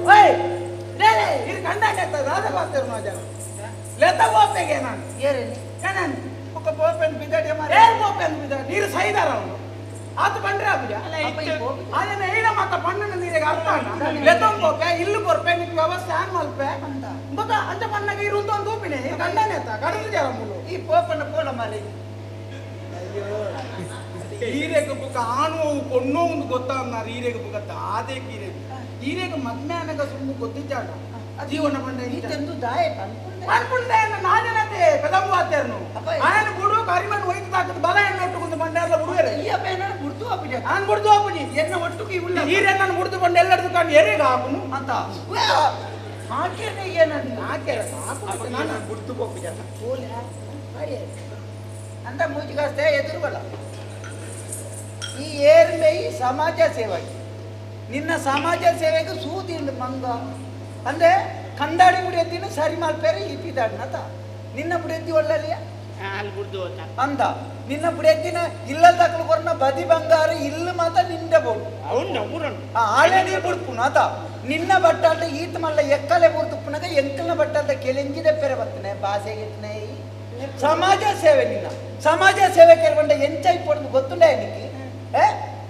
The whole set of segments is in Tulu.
ಓಯ್ ಲೇ ಲೇ ಇರು ಕಂಡಾನೆ ದಾದ ಬಾತೇರು ಮಾಜನ ಲೆತ ಬೋಪೆಗೆ ನಾನು ಏರೇನಿ ಏನಾನು ಒಕ್ಕ ಬೋಪೆನ್ ಬಿದಾಡಿ ಮಾರೆ ಏರ್ ಬೋಪೆನ್ ಬಿದಾಡಿ ನೀರು ಸೈದಾರ ಅವನು ಆತ ಬಂದ್ರೆ ಆಪುಜ ಅದನ್ನ ಏನ ಮಾತ ಪಣ್ಣನ ನೀರಿಗೆ ಅರ್ಥ ಅಣ್ಣ ಲೆತೊಂದು ಬೋಪೆ ಇಲ್ಲು ಕೊರ್ಪೆ ನಿಕ್ ವ್ಯವಸ್ಥೆ ಆನ್ ಮಲ್ಪೆ ಬೊಕ ಅಂಚ ಪಣ್ಣಗೆ ಇರು ಒಂದು ತೂಪಿನೆ ಕಂಡಾನೆ ಆತ ಕಡಲು ಜರ ಮುಲು ಈ ಪೋಪನ್ನ ಪೋಲ ಮಾರೆ ಈರೆಗ್ ಬುಕ ಆನು ಪೊಣ್ಣು ಒಂದು ಗೊತ್ತಾಗ್ನಾರು ಈರೆಗ್ ಬುಕ ತಾದೇ ಈರೆಗ್ ಈರೆಗ್ ಮದ್ಮ್ಯಾನಗ ಸುಮ್ಮನೆ ಗೊತ್ತಿದ್ದಾಡ ಜೀವನ ಬಂಡ ಈತೆಂದು ದಾಯ ಪನ್ಪುಂಡೆ ಪನ್ಪುಂಡೆ ನಾಜನತೆ ಪೆದಂಬು ಆತೇರ್ನು ಅಪ್ಪ, ಆಯನ ಬುಡು ಕರಿಮನ್ ಒಯ್ತು ತಾಕದ ಬಲ ಎಣ್ಣೆ ಒಟ್ಟುಕೊಂಡು ಬಂಡಾರ್ಲ ಬುಡುವೆರೆ ಈ ಅಪ್ಪ ಏನಾರು ಬುಡ್ತು ಅಪ್ಪಜ ನಾನು ಬುಡ್ದು ಅಪ್ಪಜಿ ಎನ್ನ ಒಟ್ಟುಕು ಇವುಳ್ಳ ಈರೆ ನಾನು ಬುಡ್ದು ಬಂಡು ಎಲ್ಲರದು ಕಂಡು ಎರೆಗ ಹಾಕುನು ಅಂತ ಹಾಕೇನೆ ಏನಂತ ಹಾಕೇರ ಸಾಕು ನಾನು ಬುಡ್ತು ಪೋಪುಜ ಪೋಲ ಅಂತ ಮೂಜಿಗಾಸ್ತೆ ಎದುರುವಲ್ಲ ಈ ಏರ್ಮೈ ಸಮಾಜ ಸೇವೆಗೆ ನಿನ್ನ ಸಮಾಜ ಸೇವೆಗೆ ಸೂದಿಂಡು ಮಂಗ ಅಂದ್ರೆ ಕಂದಾಡಿ ಮುಡಿಯತ್ತಿನ ಸರಿ ಮಲ್ಪೇರೆ ಇಪ್ಪಿದಾಡ್ನತ ನಿನ್ನ ಬುಡಿಯತ್ತಿ ಒಳ್ಳಲಿಯ ಅಲ್ಲಿ ಬುಡ್ದು ಹೋತ ಅಂದ ನಿನ್ನ ಬುಡಿಯತ್ತಿನ ಇಲ್ಲದ ಕೊರ್ನ ಬದಿ ಬಂಗಾರ ಇಲ್ಲು ಮಾತ ನಿಂದ ಬೋಡು అవును ఊరండు ಆಳೆ ನೀ ಬುಡ್ಪುನ ಆತ ನಿನ್ನ ಬಟ್ಟಾಟ ಈತ ಮಲ್ಲ ಎಕ್ಕಲೆ ಬುಡ್ದುಪ್ಪುನಗ ಎಂಕಲ್ನ ಬಟ್ಟಾಟ ಕೆಲೆಂಜಿದ ಪೆರೆ ಬತ್ತನೆ ಬಾಸೆ ಗಿಟ್ಟನೆ ಸಮಾಜ ಸೇವೆ ನಿನ್ನ ಸಮಾಜ ಸೇವೆ ಕೆರವಂಡ ಎಂಚಾಯಿ ಪೊಡ್ದು ಗೊತ್ತುಂಡೆ ನಿಕ್ಕೆ ಏ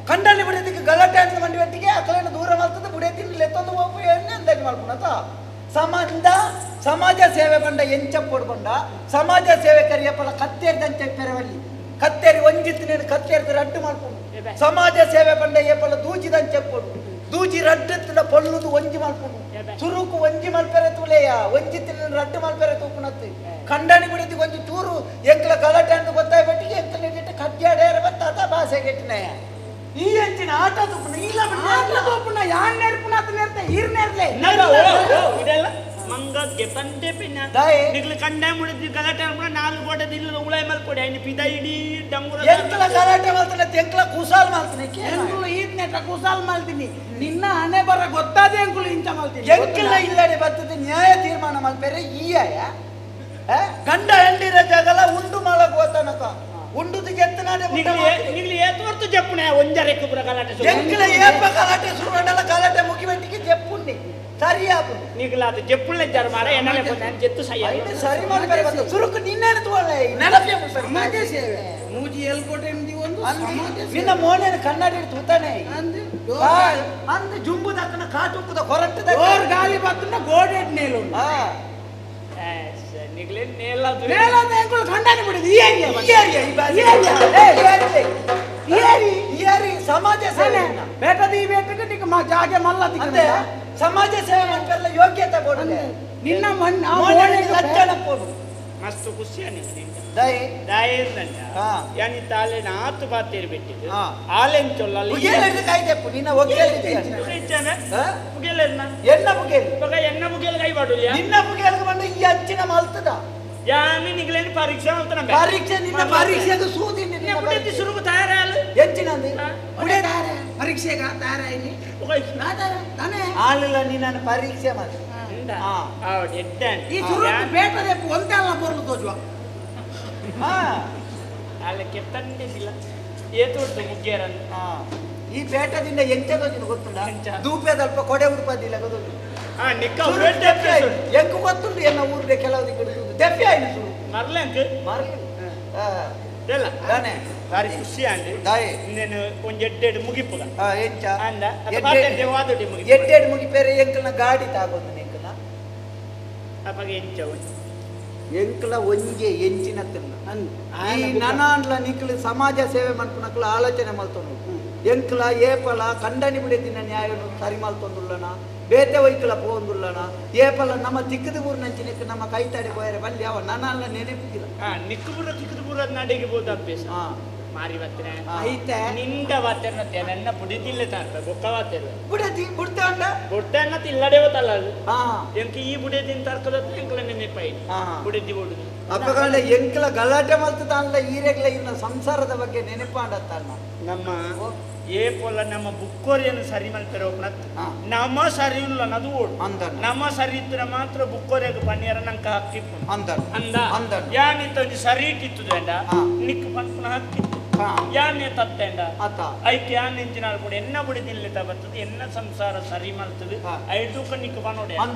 ಕಂಡಲ್ಲಿ ಬಿಡೋದಕ್ಕೆ ಗಲಾಟೆ ಅಂತ ಮಂಡಿ ಹೊತ್ತಿಗೆ ಅಕಲೇನ ದೂರ ಮಾಡ್ತದೆ ಬುಡಿಯತ್ತಿನ ಲೆತ್ತೊಂದು ಹೋಗು ಎಣ್ಣೆ ಅಂದಾಜು ಮಾಡ್ಕೊಳತ ಸಮಾಜ ಸಮಾಜ ಸೇವೆ ಬಂಡ ಎಂಚ ಪೊಡ್ಕೊಂಡ ಸಮಾಜ ಸೇವೆ ಕರಿಯಪ್ಪಲ ಕತ್ತೇರ್ದಂಚ ಪೆರವಲ್ಲಿ ಕತ್ತೇರಿ ಒಂಜಿತ್ತಿನ ಕತ್ತೇರ್ದ ರಡ್ಡು ಮಾಡ್ಕೊಂಡು ಸಮಾಜ ಸೇವೆ ಬಂಡ ಏಪಲ ದೂಜಿದಂಚ ಪೊಡು ದೂಜಿ ರಡ್ಡು ಪೊಲ್ಲುದು ಒಂಜಿ ಮಲ್ಪುನು ಸುರುಕು ಒಂಜಿ ಮಲ್ಪೆರೆ ತುಲೆಯ ಒಂಜಿತ್ತಿನ ರಡ್ಡು ಮಲ್ಪೆರೆ ತೂಪುನತ್ತು ಕಂಡನಿ ಬಿಡಿದ್ದು ಒಂಜಿ ಚೂರು ಎಂಕಲ ಗಲಾಟೆ ಅಂತ ಗೊತ್ತಾಯ್ಬಿಟ್ಟಿಗೆ ಎಂಕಲ ನೀಡಿಟ್ಟು ಕಡ್ಯಾಡೇರ ಬತ್ತಾತ ಭಾಷೆ ಗೆಟ್ಟಿನಯ ಈ ಅಂಚಿನ ಆಟ ತುಪ್ಪುನ ಇಲ್ಲ ಆಟ ತೂಪುನ ಯಾನ್ ನೆರ್ಪುನ ಆತ ನೆರ್ತೆ ಈರ್ ನೆರ್ಲೆ ಇದೆಲ್ಲ ಮಂಗ ಗೆತಂಡೆ ಪಿನ್ನ ದಾಯೆ. ನಿಗ್ಲು ಕಂಡ ಮುಡಿದ್ ಗಲಾಟೆ ಅನ್ಕೊಂಡ ನಾಲ್ಕು ಗೋಡೆ ದಿಲ್ಲ ಉಳಾಯ್ ಮಲ್ಕೊಡಿ ఆయన ಪಿದ ಇಡೀ ಡಂಗುರ ಎಂಕಲ ಗಲಾಟೆ ಮಾಡ್ತಾನೆ ಎಂಕಲ ಕುಸಾಲ್ ಮಾಡ್ತಾನೆ ಎಂಕುಲು ಈತ್ ನೆಟ ಕುಸಾಲ್ ಮಲ್ತೀನಿ ನಿನ್ನ ಹಣೆ ಬರ ಗೊತ್ತಾದೆ ಎಂಕುಲು ಇಂಚ ಮಲ್ತೀನಿ ಎಂಕಲ ಇಲ್ಲಡೆ ಬರ್ತದೆ ನ್ಯಾಯ ತೀರ್ಮಾನ ಮಲ್ಪೆರೆ ಈಯಾಯ ಗಂಡ ಹೆಂಡಿರ ಜಗಲ ಉಂಡು ಮಳ ಗೋತನಕ ಉಂಡುದು ಗೆತ್ತನಾಡೆ ನಿಗ್ಲು ಏತೋರ್ತು ಜಪ್ಪುನೆ ಒಂಜರೆ ಕುಬ್ರ ಗಲಾಟೆ ಶುರು. ಎಂಕಲ ಏಪ ಗಲಾಟೆ ಶುರುವಂಡಲ ಗಲಾಟೆ ಮುಗಿಬೆಟ್ಟಿಗೆ ಜೆಪ್ಪುಂಡಿ ಸರಿಯಾಪು ನಿಗ್ಲು ಅದು ಜಪ್ಪುಳ್ಳೆ ಜರ ಮಾರ ಎನ್ನಲೆ ಪೊಂದೆ ಜೆತ್ತು ಸಯ್ಯ ಐದು ಸರಿ ಮಾಡ್ತಾರೆ ಗೊತ್ತು ಸುರುಕು ನಿನ್ನೇನು ತೋಳೆ ನೆನಪೇ ಸಮಾಜ ಸೇವೆ ಮೂಜಿ ಎಲ್ಕೋಟೆ ಒಂದು ಸಮಾಜ ಸೇವೆ. ನಿನ್ನ ಮೋನೇನು ಕನ್ನಡಿ ತೂತಾನೆ ಅಂದು ಅಂದು ಜುಂಬು ದಕ್ಕನ ಕಾಟುಕ್ಕದ ಹೊರಟು ಜೋರ್ ಗಾಲಿ ಬತ್ತುಂಡ ಗೋಡೆಡ್ ನೇಲು ಹಾ ನಿಗ್ಲೇ ನೇಲ ನೇಲಂದ ಎಂಕುಲು ಖಂಡನೆ ಬಿಡಿದು ಈ ಏರಿಯಾ ಈ ಏರಿಯಾ, ಈ ಬಾಜು. ಈ ಏರಿಯಾ. ಏ, ಈ ಏರಿಯಾ. ಈ ಏರಿ ಈ ಏರಿ ಸಮಾಜ ಸೇವೆ ನಿನ್ನ. ಬೇಟದಿ ಬೇಟಕ್ಕೆ ನಿಕ್ಕ ಮಾ ಜಾಗೆ ಮಲ್ಲ ಅಂದೆ ಸಮಾಜ ಸೇವೆ ಮಾಡ್ಪೆಲ್ಲ ಯೋಗ್ಯತೆ ಕೊಡುದೆ ನಿನ್ನ ಮಣ್ಣ ಆ ಮೋನೇನು ಮೋನೆಗೆ ಲಕ್ಷಣ ಕೊಡು ಮಸ್ತ್ ಖುಷಿ ನಿಂಗೆ ದಯೆ ದಾಯೇರ್ದಂಡ ಹಾ. ಯಾನಿ ತಾಲೆ ನಾತು ಬಾತೇರಿ ಬಿಟ್ಟಿದ್ದು ಹಾ. ಆಲೆನ್ ಚೊಲ್ಲಲ್ಲಿ ಬುಗೇಲ್ ಕಾಯ್ದೆಪ್ಪು ನಿನ್ನ ಒಗ್ಗೇಲ್ ಇಚ್ಚಾನೆ ಹಾ? ಬುಗೇಲೆನ್ನ ಎನ್ನ ಬುಗೇಲ್ ಇವಾಗ ಎನ್ನ ಬುಗೇಲ್ ಕೈ ಬಾಡುಲಿಯಾ ನಿನ್ನ ಬುಗೇಲ್ಗೆ ಬಂದು ಈ ಅಂಚಿನ ಮಲ್ತದ ಯಾನಿ ನಿಗ್ಲೇನು ಪರೀಕ್ಷೆ ಅಂತ ಪರೀಕ್ಷೆ ನಿನ್ನ ಪರೀಕ್ಷೆಗೆ ಸೂದಿ ನಿನ್ನ ಪರೀಕ್ಷೆ. ಸುರುಗು ತಯಾರಾಲು ಎಂಚಿನ ಅಂದಿ? ಹಾ. ಬುಡೆ ಪರೀಕ್ಷೆಗ ತಯಾರಾಯಿನಿ ತಾನೇ ಆಲಿಲ್ಲ ನೀನು ಪರೀಕ್ಷೆ ಮಾಡಿ ಹಾ. ಈ ಸುರುಕು ಬೇಟದೆಪ್ಪು ಒಂತೆಲ್ಲ ಬೊರ್ಲು ತೋಜುವ ಹಾ ಅಲ್ಲ ಕೆತ್ತಂಡಿಲ್ಲ ಏತೋಡ್ತು ಮುಗ್ಗೇರನ್ನು ಹಾ. ಈ ಪೇಟದಿಂದ ಎಂಚ ತೋಜಿನ ಗೊತ್ತುಂಡ ಎಂಚ? ದೂಪೆದಲ್ಪ ಕೊಡೆ ಉಡುಪದಿಲ್ಲ ಗೊತ್ತುಂಟು ಹಾ ನಿಕ್ಕ ಎಂಕು ಗೊತ್ತುಂಟು ಎನ್ನ ಊರುಡೆ ಕೆಲವು ದೆಪ್ಪೆ ಆಯ್ತು ಸುರು ಮರ್ಲಂಕ್ ಮಾರ್ಲಿ ಹಾ. ಇಲ್ಲ ದಾನೆ ಭಾರಿ ಖುಷಿ ಆಂಡ್ ದಾಯೆ ಇನ್ನೇನು ಒಂಜ್ ಎಡ್ಡೆಡ್ ಮುಗಿಪುಗ ಹಾ ಎಂಚ ಅಂದ ಎಡ್ಡೆ- ವಾದೊಡ್ಡಿ ಮುಗಿಪುಗ ಎಡ್ಡೆಡ್ ಮುಗಿಪೇರೆ ಎಂಕಲ್ನ ಗಾಡಿ ತಾಗೊಂದು ಎಂಕಲ್ನ ಅಪಗ ಎಂಚ ಒಂಜಿ ಎಂಕಲ ಒಂಜೆ ಎಂಚಿನ ತಿನ್ನ ಈ ನನಾಂಡ್ಲ ನಿಕ್ಲು ಸಮಾಜ ಸೇವೆ ಮನ್ಪುನಕ್ಲು ಆಲೋಚನೆ ಮಲ್ತೊಂಡು ಎಂಕಲ ಏಪಲ ಕಂಡನಿ ಬಿಡಿದಿನ ನ್ಯಾಯನು ಸರಿ ಮಲ್ತೊಂದುಲ್ಲನ ಬೇತೆ ಒಯ್ಕಲ ಪೋಂದುಲ್ಲನ ಏಪಲ ನಮ್ಮ ತಿಕ್ಕದ ಊರಿನಂಚಿನಕ್ಕೆ ನಮ್ಮ ಕೈತಾಡಿ ಪೋಯರೆ ಬಲ್ಲಿ ಅವ ನನಾನ್ಲ ನೆನಪಿಲ್ಲ ಹಾ ನಿಕ್ಕು ಬುರ ತಿಕ್ಕದು ಬುರ ನಡಿಗೆ ಬೋದು ಅಭ್ಯಾಸ ಹಾ ಮಾರಿ ಬತ್ತನೆ ಹಾ. ಐತೆ ನಿಂಡ ವಾತೆರ್ನ ನನ್ನ ಬುಡಿದಿಲ್ಲ ತಾರ್ಪ ಬೊಕ್ಕ ವಾತೆರ್ ಬುಡದಿ ಬುಡ್ತೆ ಉಂಡ ಬೊಟ್ಟನ್ನ ತಿಲ್ಲಡೆ ಹೋತಲ್ಲ ಅದು ಹಾ ಎಂಕ ಈ ಬುಡಿದಿನ ತರ್ಕದ ಎಂಕಲ ನೆನಪಾಯಿ ಹಾ. ಬುಡಿದಿ ಬುಡುದು ಅಪ್ಪಗಂಡ ಎಂಕಲ ಗಲಾಟೆ ಮಲ್ತ ತಾನ್ಲ ಈರೆಗ್ಲ ಇನ್ನ ಸಂಸಾರದ ಬಗ್ಗೆ ನೆನಪಾಂಡತ್ತಾನ ನಮ್ಮ ಏ ಪೊಲ ನಮ್ಮ ಬುಕ್ಕೋರಿಯನ್ನು ಸರಿ ಮಲ್ಪೆರ ಒಪ್ನತ್ ಹಾ. ನಮ್ಮ ಸರಿ ಇಲ್ಲ ಅನ್ನೋದು ಓಡು ಅಂದನು. ನಮ್ಮ ಸರಿ ಇತ್ತಿನ ಮಾತ್ರ ಬುಕ್ಕೋರಿಯಾಗ ಪನ್ನಿಯರ ನಂಕ ಹಕ್ಕಿಪ್ಪು ಅಂದನು ಅಂದ ಅಂದನು. ಯಾನಿತ್ತ ಒಂಜಿ ಸರಿ ಇಟ್ಟಿತ್ತು ಅಂಡ ಹಾ. ನಿಕ್ ಪನ್ಪುನ ಹಕ್ಕಿತ್ತು. ಯಾನೆ ತತ್ತೆಂಡ ಅತ. ಐಕ್ ಯಾನ್ ಎಂಚಿನ ಆಲ್ಪೊಡು ಎನ್ನ ಬುಡಿ ದಿಲ್ಲಿತ ಬರ್ತದೆ ಎನ್ನ ಸಂಸಾರ ಸರಿ ಮಲ್ತದೆ. ಐದು ನಿಕ್ ಪನೋಡೆ. ಅಂದ.